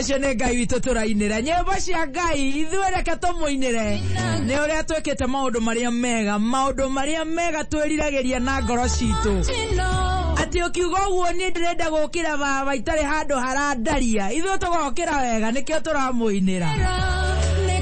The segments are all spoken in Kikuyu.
Acio nĩ Ngai witũ tũrainĩra nyĩmbo cia Ngai, ithuĩ reke tũmũinĩre nĩ ũrĩa twĩkĩte maũndũ marĩa mega, maũndũ marĩa mega twĩriragĩria na ngoro citũ. Atĩ ũkiuga ũguo niĩ ndĩrenda gũkĩra baba itarĩ handũ harandaria, ithuĩ tũgokĩra wega nĩkĩo tũramũinĩra.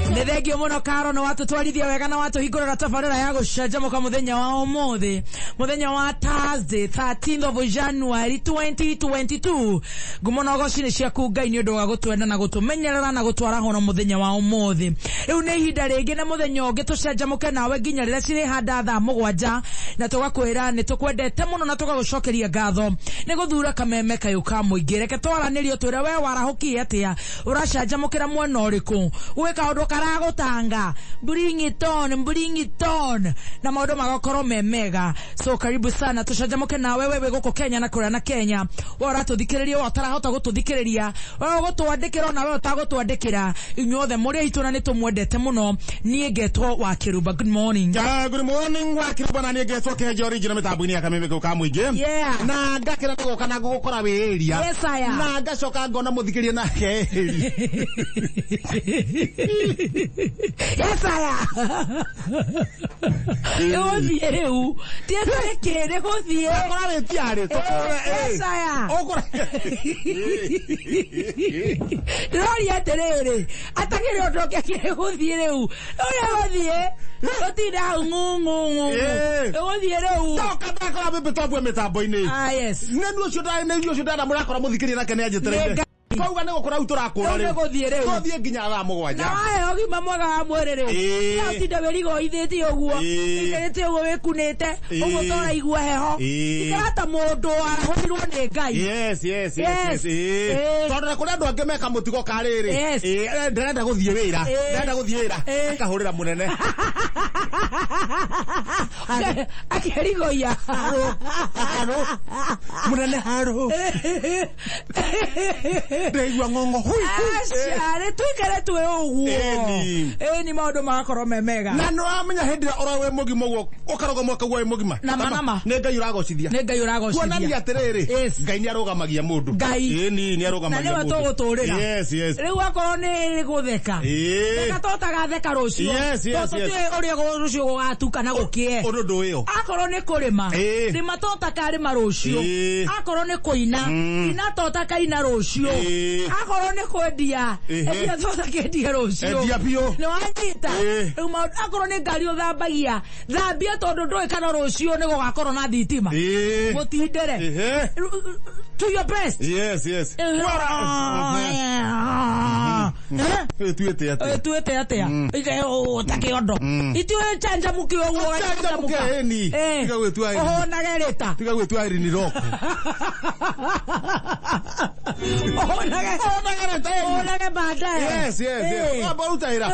Nĩ thengio mũno Karo, nĩ watũtwarithia wega na watũhingũrĩra tabarĩra ya gũcanjamũka mũthenya wa ũmũthĩ, mũthenya wa Thursday 13th of January 2022. Ngumo na ũgoci nĩ ciaku Ngai nĩ ũndũ wa gũtwenda na gũtũmenyerera na gũtwarahũra mũthenya wa ũmũthĩ. Rĩu nĩ ihinda rĩngĩ na mũthenya ũngĩ tũcanjamũke nawe nginya rĩrĩa cirĩhanda thaa 7, na tũgakwĩra nĩ tũkwendete mũno na tũgagũcokeria ngatho nĩ gũthura kameme kayũ ka mũingĩ. Reke twaranĩrie ũtwĩre we warahũkire atĩa, ũracanjamũkĩra mwena ũrĩkũ, gwĩ kaũndũ karagũtanga, bring it on, bring it on, na maũndũ magakorwo me mega. So karibu sana tũcanjamũke nawe we wĩ gũkũ Kenya na kũrĩa na Kenya, we ũratũthikĩrĩria, we ũtarahota gũtũthikĩrĩria, we ũgũtwandĩkĩra ona we ũtagũtwandĩkĩra, inyuothe mũrĩ aitũ na nĩ tũmwendete mũno. Niĩ ngetwo wa Kĩrumba. Good morning. Good morning wa Kĩrumba, na niĩ ngetwo Kĩhenjo original mĩtambo-inĩ ya kameme kau ka mũingĩ. Na ngakĩra nĩ gũka na ngũgũkora wĩ area. Yes, I am. Na ngacoka ngona mũthikĩria nake area. Yes, I am. Nĩgũthiĩ rĩu. Tiĩtarĩ kĩ, nĩgũthiĩ. Akora wĩ tiarĩ. Yes, I am. Ndĩroria atĩrĩrĩ, atakĩrĩ ũndũ ũngĩ akĩrĩ gũthiĩ rĩu. Ũrĩa gũthiĩ, gũtinda hau ng'ũ, ng'ũ, ng'ũ, ng'ũ. Nĩgũthiĩ rĩu. Toka ndakora mbembe twambue mĩtambo-inĩ. Ah, yes. Nĩ niĩ ũcio ndarĩ, nĩ ũcio ndara mũrakora mũthikĩria nake nĩ anjĩtereire. Nĩ Twauga nĩ gũkũra rĩu tũrakũra Rĩu nĩ gũthiĩ rĩu. Tũthiĩ nginya thaa 7. Na wahe ũgima mwega wa mwĩrĩ rĩ. Ĩĩ. No ũtinde wĩrigoithĩtie ũguo. Ĩĩ. Wĩikarĩte ũguo wĩkunĩte, Ĩĩ. ũguo ũtoraigua heho. Ĩĩ. Ikara ta mũndũ warahũrirwo nĩ Ngai. Yes, yes, yes, Yes. yes. Ĩĩ. Ĩĩ. Tondũ na kũrĩ andũ angĩ meka mũtigo ka rĩrĩ. Yes. Ĩĩ, ndĩrenda gũthiĩ wĩra. Ĩĩ. Ndĩrenda gũthiĩ wĩra. Ĩĩ. Akahũrĩra mũnene. Akĩrigoia. Harũ, harũ. Mũnene harũ. Ndĩraigua ng'ong'o. Hui, hui. Aca, nĩ tũikare twĩ ũguo. Ĩni. Ĩni maũndũ magakorwo me mega. Na nĩ ũramenya hĩndĩ ĩrĩa ũroĩ wĩ mũgima ũguo, ũkaroga mwaka ũguo wĩ mũgima. Nama, nama. Nĩ Ngai ũragocithia. Nĩ Ngai ũragocithia. Kuonania atĩrĩrĩ, Yes. Ngai nĩ arũgamagia mũndũ. Ngai. Ĩni, nĩ arũgamagia Na nĩwe mũndũ. tũgũtũrĩra. Yes, yes. Rĩu akorwo nĩ gũtheka. Ĩĩ. Theka tũtagatheka rũciũ. Yes, yes, Tondũ yes. tũtiũĩ ũrĩa rũciũ gũgatuka na gũkĩe. Ũndũ ndũĩyo. Akorwo nĩ kũrĩma, Ĩĩ. rĩma tũtakarĩma rũciũ. Ĩĩ. Akorwo nĩ kũina, ina tũtakaina rũciũ. Ĩĩ. Akorwo nĩ kwendia, Ĩhĩ. endia tũtakendia rũciũ. Endia biũ. Nĩ wanyita? Ĩĩ. Rĩu maũndũ, akorwo nĩ ngari ũthambagia, thambia tondũ ndũĩ kana rũciũ nĩ gũgakorwo na thitima. Ĩĩ. Mũtindĩre. Ĩhĩ. To your best. Yes, yes. Eh? Tuĩte atĩa? Tuĩte atĩa? Ike, oh, ta kĩondo. Itiũĩ canjamũke ũguo Canjamũke, ũgacanjamũka. ĩni. Tiga gwĩtua ĩni. Ũhũnage rĩta. Tiga gwĩtua Irene Rock. Ũhũnage. Ũhũnage rĩta, ĩni. Ũhũnage baadaye. Yes, yes, yes. Wamba ruta wĩra.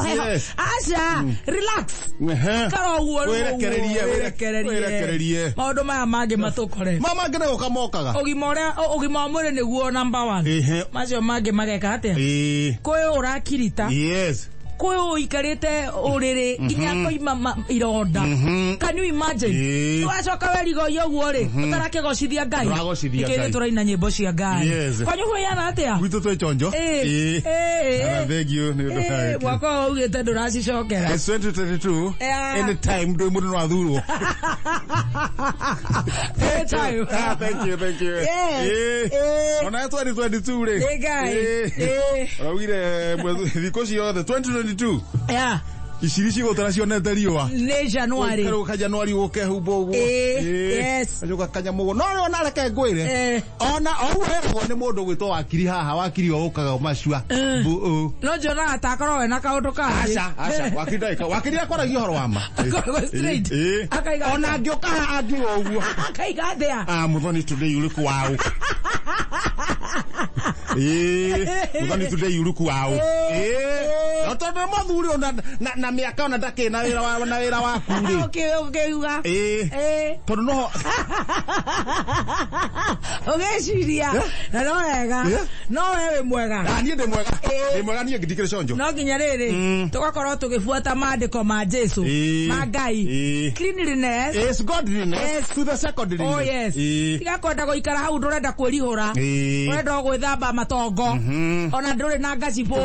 Yes. Aca, relax. Ehe. Ikara ũguo rĩu ũguo, Wĩrekererie, wĩrekererie. wĩrekererie. Maũndũ maya mangĩ matũkore. Ma mangĩ nĩ gũka mokaga. Ũgima ũrĩa, ũgima wa mwĩrĩ nĩguo number 1. Ehe. Macio mangĩ mageka atĩa? Ĩĩ. Kwĩ ũrakirita. Yes. Kwĩ ũikarĩte ũrĩrĩ nginya koima ironda. Can you imagine? Ĩĩ. Ũgacoka werigoia ũguo rĩ, ũtarakĩgocithia Ngai. Ndũragocithia Nĩkĩo Ngai. ithuĩ tũraina nyĩmbo cia Ngai. Yes. Kwanyu kũigana atĩa? Gwitũ twĩ chonjo. Ĩĩ. Ĩĩ. Ĩĩ. Na thank you nĩ ũndũ wa Ĩĩ, wĩki. mwaka ũyũ augĩte ndũracicokera. It's 2022. Yeah. Anytime ndũ mũndũ no athurwo. Anytime. Ah, thank you, thank you. Yes. Ĩĩ. Ĩĩ. Ona 2022 rĩ. Nĩ Ngai. Ĩĩ. Ĩĩ. Ũraugire thikũ ciothe 2022. Yeah. Iciri cigũtara cionete riũa. Nĩ January. Ũikare January ũkehumba ũguo. Ĩĩ, Ĩĩ. yes. Gacoka kanyamũ ũguo. No rĩu ona reke ngwĩre. Eh. Ona o ũguo heragwo nĩ mũndũ gwĩtwo wakiri haha, wakiri o ũkaga macua. Bu. No njonaga ta akorwo wena kaũndũ kangĩ. Aca, aca, wakiri ndagĩka. Wakiri akwaragia ũhoro wa ma. Akoragwo straight. Ĩĩ. Akaiga Ona angĩũka haha angiuga ũguo. Akaiga atĩa? Ah, Muthoni today you look wow. Ĩĩ, Muthoni today you look wow. Ĩĩ. Tondu muthuri ona na miaka ona ndakĩ na wĩra wa na wĩra waku rĩ. Ũkiuga. Tondu no Ũgĩciria na no wega. No we wĩ mwega. Niĩ ndĩ mwega. Ndĩ mwega niĩ ndikĩrĩ conjo. No nginya rĩrĩ tũgakorwo tũgĩbuata maandĩko ma Jesu ma Ngai. Cleanliness is godliness to the secondary. Oh yes. Tiga kwenda gũikara hau ndũrenda kwĩrihũra. Ũrenda gwĩthamba matongo. Ona ndũrĩ na ngacibũ.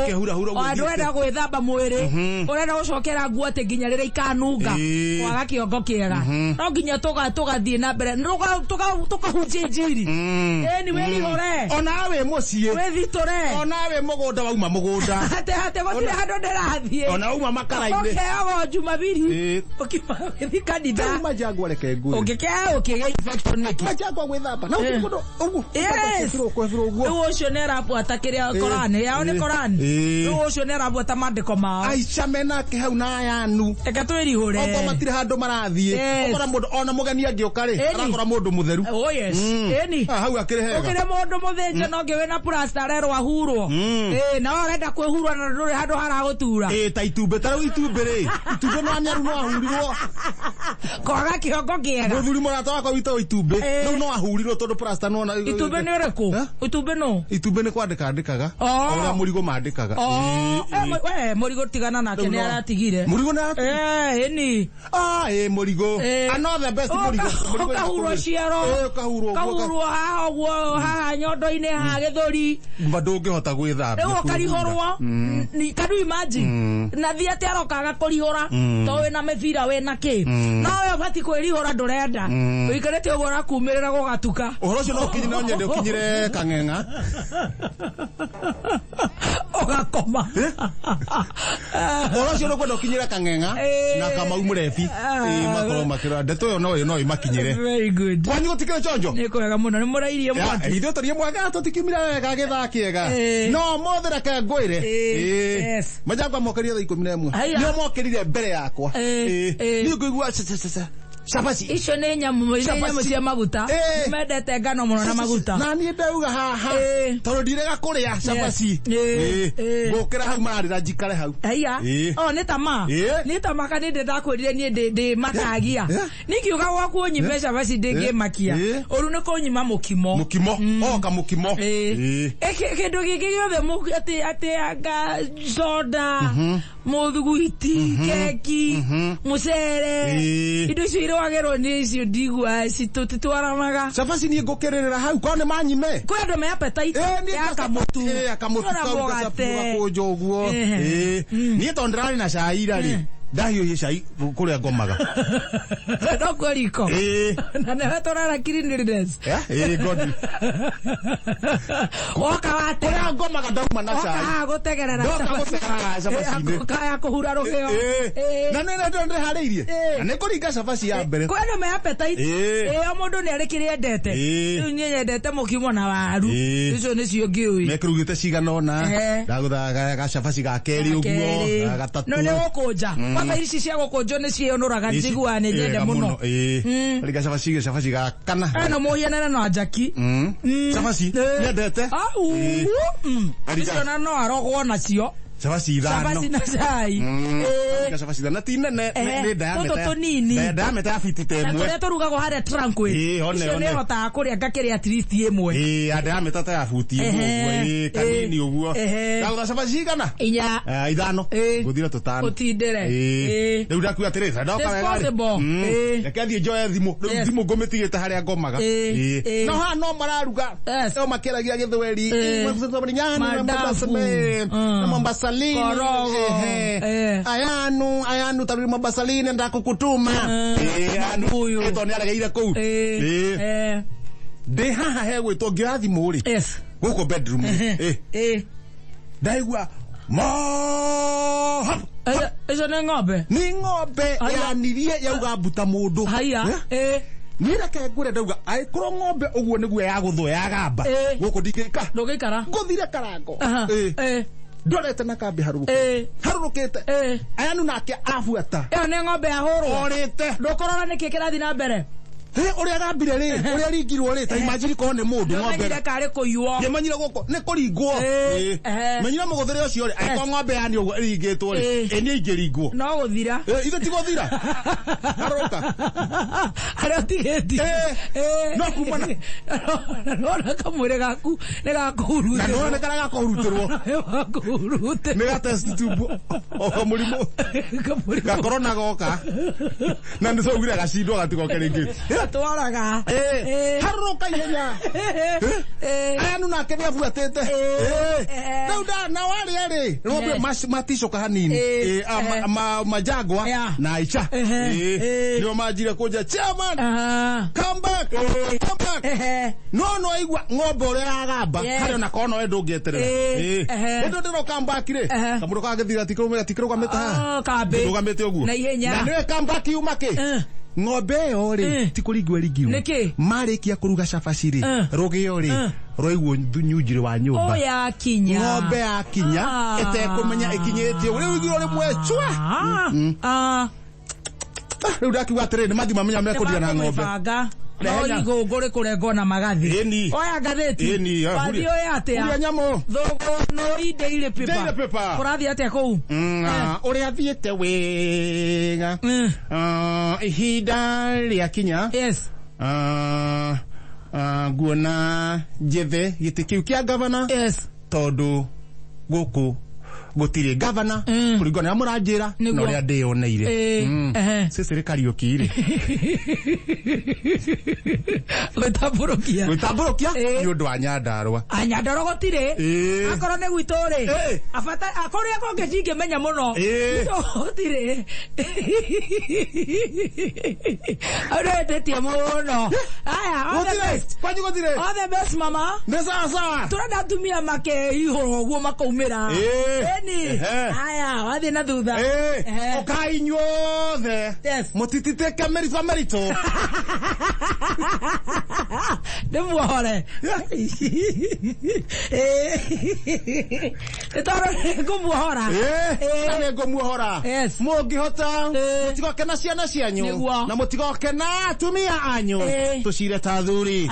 Ona ndũrenda gwĩthamba mwĩrĩ. Ũrenda gũcokera nguo atĩ nginya rĩrĩa ikanunga. Kwaga kĩongo kĩega. No nginya tũgathiĩ na mbere. Tũkahunjia injiri. Ĩni wĩrihũre. Ona wĩ mũciĩ. Wĩthitũre. Ona wĩ mũgũnda wauma mũgũnda. Atĩ gũtirĩ handũ ndĩrathiĩ. Ona wauma makara-inĩ. Ũkeagwo Jumapili. Ũkiuma ũgĩthiĩ kanitha. Rĩu Majangwa reke ngwĩre. Ũngĩkea ũkĩgĩa infection nĩkĩ? Majangwa gwĩthamba. Na ũkĩ mũndũ ũguo. Yes. Rĩu ũcio nĩ arabuata kĩrĩa Korani. Yao nĩ Korani. Rĩu ũcio nĩ arabuata maandĩko mao. Aica menake hau na ayanu. Reke twĩrihũre. Okorwo matirĩ handũ marathiĩ. Ũkora mũndũ ona mũgeni angĩũka rĩ, arakora mũndũ mũtheru. Oh yes. Ĩni. Hau akĩrĩ hega. Ũkĩrĩ mũndũ mũthĩnje no ngĩ wĩna plaster arerwo ahurwo. Na ũrenda kwĩhurwo na ndũrĩ handũ haragũtura. Ta itumbĩ ta rĩu itumbĩ rĩ. Itumbĩ no nyaru no ahurirwo. Kwaga kĩongo kĩega. Mũthuri mũrata wakwa witũ itumbĩ. Rĩu no ahurirwo tondũ plaster no na. Itumbĩ nĩ ũrĩkũ? Itumbĩ no. Itumbĩ nĩ kwandĩka andĩkaga. Ũrĩa Mũrigo mandĩkaga. We Mũrigo tigana nake nĩ aratigire. Mũrigo nĩ aratigire. Ĩni. Mũrigo. Ano the best Mũrigo. Ũkahurwo ciero. Ũkahurwo. Ũkahurwo haha ũguo haha nyondo-inĩ haha gĩthũri. Mba ndũngĩhota gwĩthambia. Rĩu ũkarihũrwo. Can you imagine? Na thiĩ atĩ arokaga kũrihũra. To wĩna mĩbira wĩna kĩ. No we ũbatiĩ kwĩrihũra ndũrenda. Ũikarĩte ũguo ũrakumĩrĩra gũgatuka. Ũhoro ũcio no ũkinye no nyende ũkinyĩre Kang'eng'a. Ũgakoma. Ũhoro ũcio no kwenda ũkinyĩre Kang'eng'a na Kamau Mũrebi. Makorwo makĩrora ndeto ĩyo no ĩmakinyĩre. Very good. Kwanyu gũtikĩrĩ chonjo? Nĩ kwega mũno nĩ mũrairie mwaki. Ithuĩ tũrĩ mwega tũtikiumire wega gĩthaa kĩega. No mũthĩ reke ngwĩre. Majangwa mokĩrire thaa 11. Nĩo mokĩrire mbere yakwa. Niĩ ngũigua cabaci. Icio nĩ nyamũ cia maguta. Mendete ngano mũno na maguta. Na niĩ ndauga haha tondũ ndirega kũrĩa cabaci. Ngũkĩra hau mararĩra njikare hau. Haiya. O nĩ tama. Nĩ tama kana ndĩ ndakwĩrire niĩ ndĩ makagia. Nikiuga gwaku ũnyime cabaci ndĩngĩmakia. Ũru nĩ kũnyima mũkimo. Mũkimo. O kamũkimo. Kĩndũ gĩkĩ gĩothe atĩ anga soda, mũthuguiti, keki, mũcere. Indo icio irwagĩrwo nĩ icio ndigua tũtitwaranaga. Cabaci niĩ ngũkĩrĩrĩra hau korwo nĩ manyime. Kwĩ andũ me appetite ya kamũtu. Ya kamũtu kau gacabũ ũguo. Niĩ tondũ ndĩrarĩ na cai ira rĩ. Ndahiũhia cai kũrĩa ngomaga. No kuo riko. Na nĩwe tũrara cleanliness. God. Woka wate. Kũrĩa ngomaga ndauma na cai. Woka gũtegerera. Ndoka gũtegerera cabaci-inĩ. Kaya kũhura rũgĩo. Na nĩ ndĩharĩirie. Na nĩ kũringa cabaci ya mbere. Kwĩ andũ me appetite. O mũndũ nĩ arĩ kĩrĩa endete. Rĩu niĩ nyendete mũkimo na waru. Icio nĩcio ngĩũĩ. Mekũrugĩte cigana ũna. Ndagũtha gacabaci ga kerĩ ũguo. Gatatũ. No nĩ gũkũnja. Kwanza ici cia gũkũnjwo nĩ ciĩyũnũraga njiguaga nĩ nyende mũno. Ringa cabaci cabaci ga kana. Ĩno mũhianĩre na njaki. Cabaci nyendete. Icio na no arogwo nacio. Cabaci ithano. Cabaci na cai. Cabaci ithano. Na ti nene nĩ diameter. Tũtũ tũnini. Diameter ya fiti ta ĩmwe. Na tũrĩa tũrugagwo harĩa Tranquil. Icio nĩ hotaga kũrĩa ngakĩrĩa at least ĩmwe. Ya diameter ta ya buti ĩmwe ũguo. Kanini ũguo. Ndagũra cabaci igana? Inya. Ithano. Ngũthira tũtano. Ũtindĩre. Rĩu ndakuga atĩrĩ, ndoka wega rĩ. Reke thiĩ njoe thimũ. Rĩu thimũ ngũmĩtigĩte harĩa ngomaga. No haha no mararuga. No makĩaragia gĩthweri. Mombasa. Korogo. Ayanu tarudi Mombasa ndakukutuma. Anu to nĩ aregeire kũu. Ndĩ haha hegwĩtwo ngĩoya thimũ rĩ. Gũkũ bedroom. Ndaigua mo. Icio nĩ ng'ombe. Nĩ ng'ombe yanirie yauga mbuta mũndũ. Haiya. Niĩ reke ngwĩre ndauga angĩkorwo ng'ombe ũguo nĩguo yagũthwo yagamba. Gũkũ ndingĩikara. Ndũngĩikara. Ngũthire karango. Ndorete na kambi harũrũkĩte. Harũrũkĩte. Ayanu nake abuata. Ĩyo nĩ ng'ombe yahũrwo. Orĩte. Ndũkũrora nĩkĩ kĩrathiĩ na mbere. Ũrĩa gambire rĩ, ũrĩa ringirwo rĩ, ta imagine korwo nĩ mũndũ ng'ombe. Menyire karĩ kũiywo. Ngĩmenyire gũkũ nĩ kũringwo. Menyire mũgũthĩre ũcio rĩ, angĩkorwo ng'ombe yani ũguo ĩringĩtwo rĩ, ĩ niĩ ingĩringwo. No gũthira. Ithe ti gũthira. Arũka. Arĩa ũtigĩtie. No kuma na nona kamwĩrĩ gaku nĩ gakũhurutĩrwo. Na nona nĩ karĩa gakũhurutĩrwo. Gakũhurutĩrwo. Nĩ ga test tube o mũrimũ. Ga corona goka. Na nĩ twaugire gacindwo gatigoke rĩngĩ. Twaraga. Harũrũka ihenya. Aya nu nake nĩ abuatĩte. Rĩu na warĩa rĩ, ng'ombe maticoka hanini. Majagwa na Aicha. Nĩo manjire kũnja chairman. Come back. Come back. No no aigua ng'ombe ũrĩa yagamba harĩa ona korwo nowe ndũngĩeterera. Hĩndĩ ndĩro come back rĩ, kamũndũ kagĩthira tikĩrũgamĩte haha. Kĩrũgamĩte ũguo. Na ihenya. Na nĩwe come back yuma kĩ? Ng'ombe ĩyo rĩ ti kũringwo ĩringirwo. Nĩkĩ? Marĩkia kũruga cabaci rĩ, rũgĩo rĩ rwaigwo nyunjirĩ wa nyũmba. Yakinya. Ng'ombe yakinya ĩtekũmenya ĩkinyĩtie rĩu igiro rĩmwe cwa. Rĩu ndakiuga atĩrĩrĩ nĩ mathiĩ mamenya mekũndia na ng'ombe. No igũngũ rĩkũrengwo na magathĩ. Oya ngathĩti. Wathiĩ ũyũ atĩa? Huria nyamũ. Thũgũnũi Daily Paper. Daily Paper. Kũrathiĩ atĩa kũu? Ũrĩa thiĩte wega. Ihinda rĩakinya. Yes. Nguona njethe gĩtĩ kĩu kĩa gavana. Yes. Tondũ gũkũ gũtirĩ gavana kũringana na mũranjĩra na ũrĩa ndĩyoneire. Cicily Kariũki rĩ. Gwĩtambũrũkia. Gwĩtambũrũkia nĩ ũndũ wa Nyandarũa. Nyandarũa gũtirĩ. Akorwo nĩ gwitũ rĩ. Abata kũrĩa kũngĩ ndingĩmenya mũno. Gwitũ gũtirĩ. Ũrendete mũno. Aya, all the best. Kwanyu gũtirĩ. All the best mama. Nĩ sawa sawa. Tũrenda atumia makeihũra ũguo makaumĩra. Eni. Aya, wathiĩ na thutha. Ũkai inyuothe. Mũtititĩke mĩritũ mĩritũ. Nĩ muohore. Nĩ tondũ nĩ ngũmuohora. Nĩ ngũmuohora. Mũngĩhota mũtigoke na ciana cianyu na mũtigoke na atumia anyu tũcire ta athuri.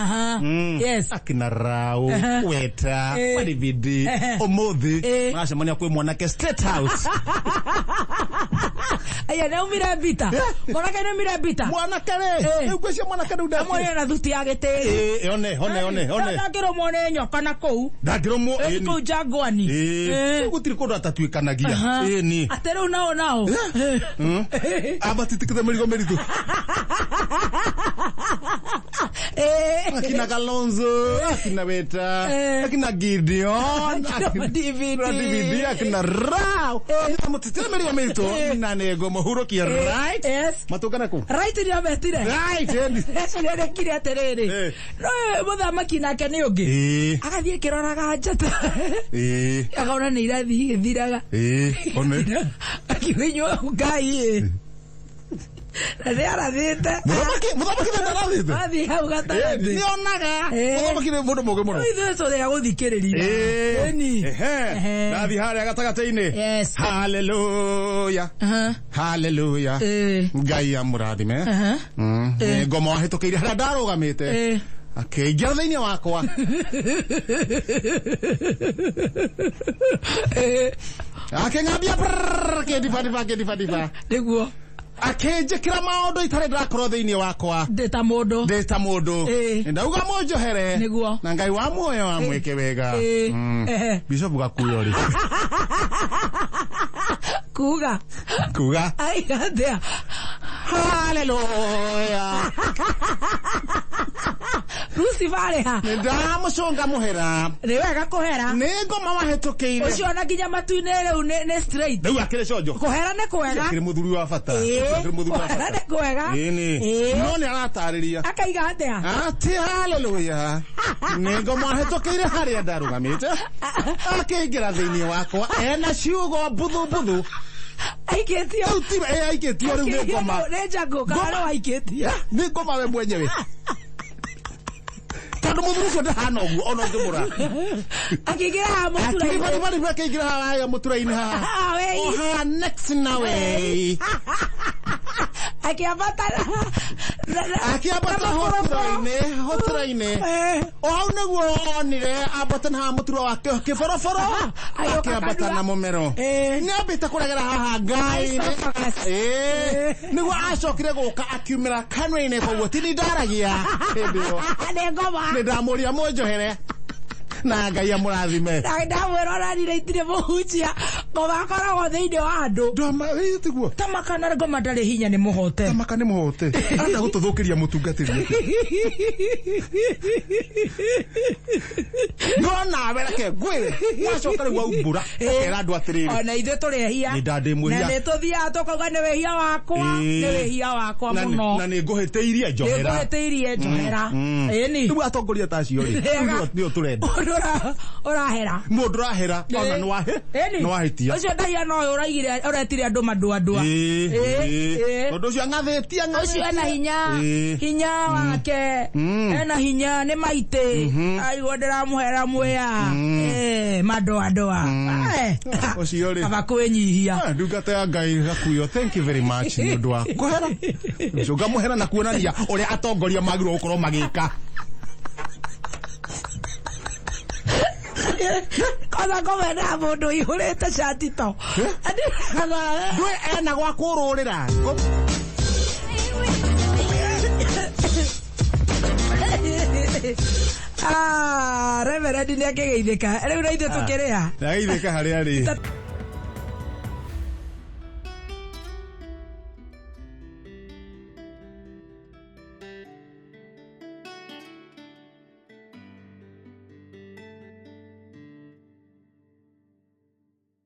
Akina Rau, Weta, Wadividi, ũmũthĩ maracemania kwĩ mwanake State House. Aya nĩ aumire mbita. Mwanake nĩ aumire mbita. Mwanake rĩ, rĩu ngwĩciria mwanake rĩu ndamwonire na thuti ya gĩtĩri. One one one one. Ndangĩrũmwo nĩ nyoka na kũu. Ndangĩrũmwo kũu Jangwani. Rĩu gũtirĩ kũndũ atatuĩkanagia. Ĩni. Atĩ rĩu nao nao. Amatitikĩte mĩrigo mĩritũ. Akina Kalonzo, akina Weta, akina Gideon, akina DVD, akina Rau. Mũtitire mĩrigo mĩritũ na nĩ ngũmũhurũkia right. Matũngana kũ? Right nĩ ametire. Right. Ecirerekire atĩrĩrĩ. No mũthamaki nake nĩ ũngĩ. Agathiĩ akĩroraga njata. Akona nĩ irathiĩ igĩthiraga. One. Akiuga inyuĩ Ngai ĩ. Na nĩ arathĩte. Mũthamaki nĩ arathĩte. Athiĩ hau gatagatĩ. Nĩ onaga. Mũthamaki nĩ mũndũ mũũgĩ mũno. Ithuĩ tũrĩa gũthikĩrĩria. Ĩni. Ndathiĩ harĩa gatagatĩ-inĩ. Hallelujah. Hallelujah. Ngai amũrathime. Nĩ ngoma wahĩtũkĩire harĩa ndarũgamĩte. Akĩingĩra thĩinĩ wakwa. Akĩng'ambia kĩndibadiba kĩndibadiba. Nĩguo. Akĩnjĩkĩra maũndũ itarĩ ndĩrakorwo thĩinĩ wakwa. Ndĩ ta mũndũ. Ndĩ ta mũndũ. Ndauga mũnjohere. Nĩguo. Na Ngai wa muoyo amwĩke wega. Bishop Gakuyo rĩ. Kuga. Kuga. Aiga atĩa? Hallelujah. Lucifer arĩ ha? Nĩ ndamũcũnga mũhera. Nĩ wega kũhera. Nĩ ngoma wahĩtũkĩire. Ũcio ona nginya matu-inĩ rĩu nĩ straight. Rĩu akĩrĩ conjo. Kũhera nĩ kwega. Akĩrĩ mũthuri wa bata. Akĩrĩ mũthuri wa bata. Kũhera nĩ kwega. Ĩni. No nĩ aratarĩria. Akaiga atĩa? Atĩ hallelujah. Nĩ ngoma wahĩtũkĩire harĩa ndarũgamĩte. Akĩingĩra thĩinĩ wakwa ena ciugo mbuthu mbuthu. Aikĩtio. Aikĩtio rĩu nĩ ngoma. Nĩ njangũ kana no aikĩtio. Nĩ ngoma we mwenyewe. Tondũ mũthuri ũcio ndahana ũguo ona ũngĩmũra. Akĩingĩra haha mũtura-inĩ. Akĩingĩra haha mũtura-inĩ haha. Oha next na we. Akĩambata Akĩambata hotero-inĩ, hotero-inĩ. O hau nĩguo onire ambata na haha mũturwa wake kĩboroboro, Agĩũka akĩambata kanua. Na mũmero. Nĩ ambĩte kũregera haha ngai-inĩ. Esophagus. Nĩguo acokire gũka akiumĩra kanua-inĩ, koguo ti ni ndaragia hĩndĩ ĩyo. Nĩ ngoma. Nĩ ndamũria mũnjohere na Ngai amũrathime. Ndamwĩra onanire itirĩ mũhunjia, ngoma akoragwo thĩinĩ wa andũ. Ndama ĩ, tiguo. Tamaka na ngoma ndarĩ hinya, nĩ mũhote. Tamaka nĩ mũhote, arenda gũtũthũkĩria mũtungatĩri ũcio. No nawe reke ngwĩre, wacoka rĩu waumbũra ũkera andũ atĩrĩrĩ, ona ithuĩ tũrĩ ehia. Nĩ ndandĩ mwĩhia. Na nĩ tũthiaga tũkauga nĩ wĩhia wakwa, nĩ wĩhia wakwa mũno. Na nĩ ngũhĩtĩirie, njohera. Nĩngũhĩtĩirie, njohera. Ĩni. Rĩu atongoria ta acio rĩ, Wega. nĩo tũrenda. Mũndũ ũrahera. Mũndũ ũrahera ona nĩ wahe Ĩni. nĩ wahĩtia. Ũcio ndahia no ũyũ ũraigire ũretire andũ manduandua. Tondũ ũcio ang'athĩtie. Ũcio ena hinya. Hinya wake. Ena hinya nĩ maitĩ aigua ndĩramũhera mwĩa mandoandoa. Ũcio rĩ. Kaba kwĩnyihia. Ah, ndungata ya Ngai Gakuyo, thank you very much nĩ ũndũ wa kũhera ũcio ngamũhera na kuonania ũrĩa atongoria magĩrĩirwo gũkorwo magĩka. Kwanza ngomena mũndũ ũihũrĩte cati to. Ndwe ena gwa kũrũrĩra. Ah, reverend nĩ akĩgeithĩka rĩu na ithuĩ tũkĩrĩa. Ndageithĩka harĩa rĩ.